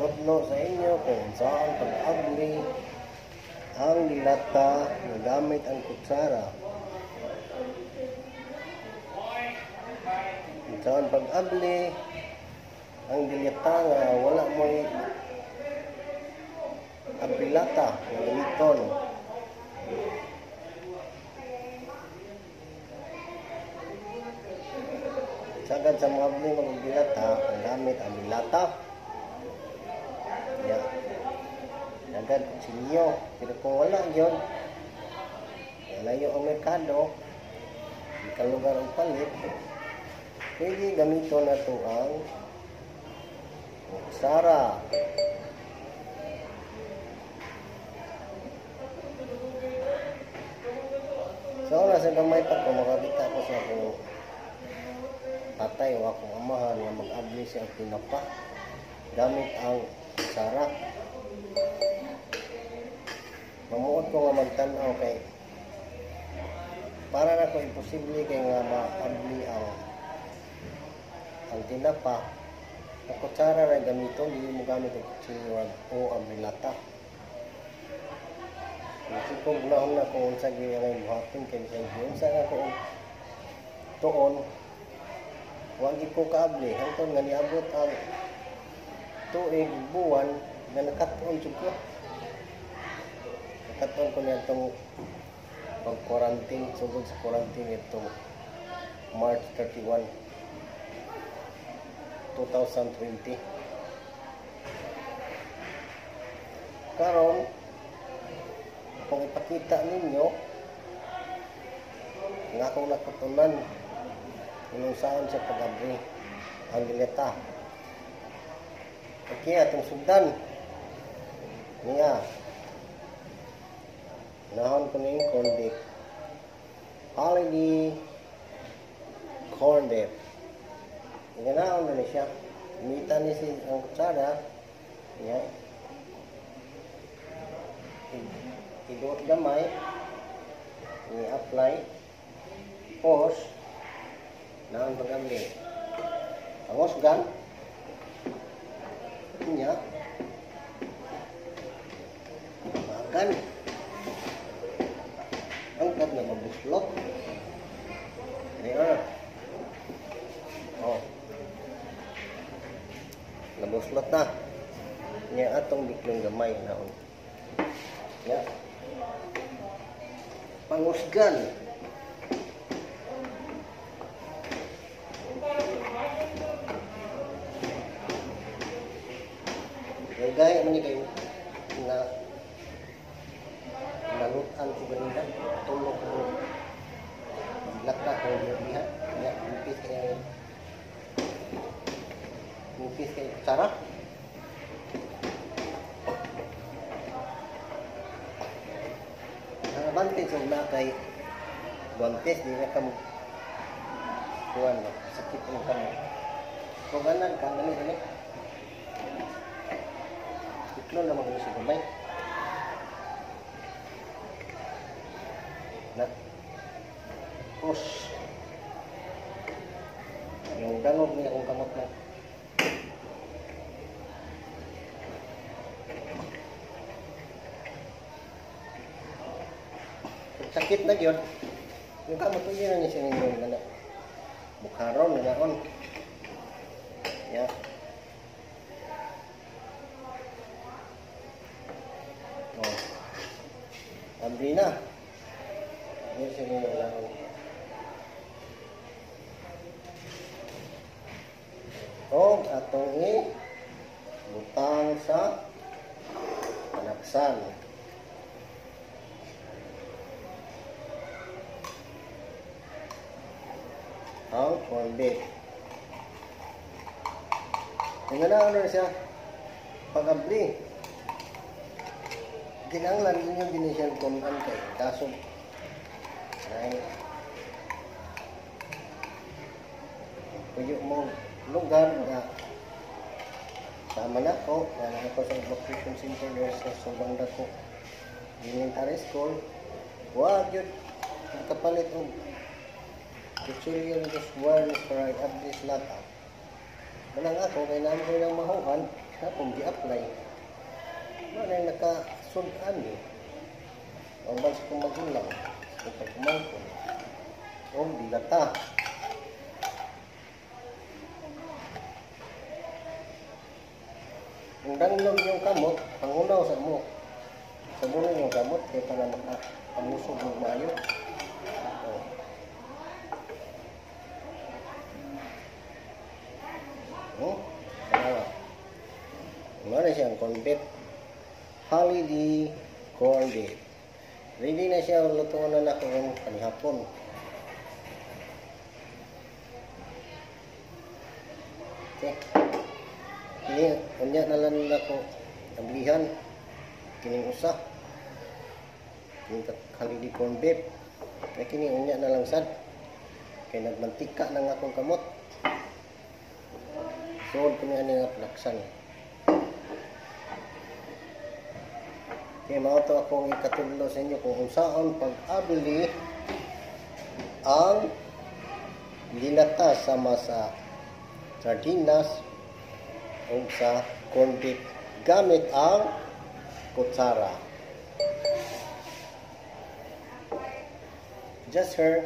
Itudlo sa inyo kung saan pag-abli ang dilata nga gamit ang kutsara. Kung saan pag-abli ang dilata nga wala mo'y abilata nga gamiton. Sagad sa mga abli mga dilata, ang gamit ang dilata. Ya. Agad kutsilyo. Pero kung wala yun, layo ang merkado, di ka lugar ang palit, pwede gamiton na to ang kutsara. So, nasa gamay pa ko, makakita ko sa akong tatay o akong amahan nga mag-abli siya ang tinapa gamit ang kutsara. Mamuot ko nga magtan-aw kay para na ko imposible kay nga maabli ang tinapa. Ang kutsara ra gamiton, dili mo gamit ang kutsilyo o ang bilata. Kasi kung gunahon na kung unsa gyud ang buhaton kay bisan unsa na ko tuon, wa gyud ko kaabli hangtod nga niabot ang tuig buwan nga nakat-on jud ko. Nakat-on ko niadtong pag-quarantine, sugod sa quarantine itong March 31, 2020. Karon, akong ipakita ninyo nga akong natutunan kung saan siya pag-abri ang dilata. Okay, atong sundan niya. Nahon ko ning corn dip. Holiday corn dip. Ganaon na ni siya. Gamitan ni si ang kutsara. Niya. Iduot gamay. I-apply. Pause. Naon pag-abli. Pangusgan. Niya. Magan. Angkat na mabuslot. Niya. Oh. Nabuslot na. Niya atong biklong gamay naon. Niya. Pangusgan. Gaya man ni kayo na nalutan ko ganina, tulog ko lata ko diha ya, nipis kay kutsara. Ang advantage og na kay guantes, di na ka mo kuan no, sakit ang kamot. Kung ganan ka, dali dali. Iklo na mag sa gamay. Na. Push. Yung dangog niya akong kamot na. Sakit na yun. Yung kamot yun na niya siya ninyo na. Bukharon na naon. Ya. Oh. Abri na. Yan siya ninyo naon. O, atong i-butang sa panaksan. Ang corn beef. Yung ano na siya, pag-abli. Kinanglan ninyo gini siya kunan kay kaso ay puyo mo lugar nga sama na ko, na ako sa evacuation center there sa sobrang dako elementary school. Wa gyud nakapalit og kutsilyo ni just wireless para i-update lata. Manang ako kay naman ko nang mahuan. Akong gi-apply. Mao na nakasud-an ni. Uban sa akong magulang, sa akong pagkumangkon. Og dilata. Kung danglog yung kamot, pangunaw sa mo. Sa buno yung kamot, kaya para makapamusog ng maayo. Oh. Oh, tanawa. Mao na siya ang corn beef. Holiday corn beef. Ready na siya, lutuan na nako ang kanihapon. Okay. Kini unya na lang nako ablihan kining usa. Kining holiday corn beef. Kaya kini unya na lang sad. Kay nagmantika na nga akong kamot. Suod ko ni ani nga plaksan. Kaya mao to akong ikatudlo sa inyo kung unsaon pag-abli ang linata sama sa sardinas o sa corned beef gamit ang kutsara. Just her.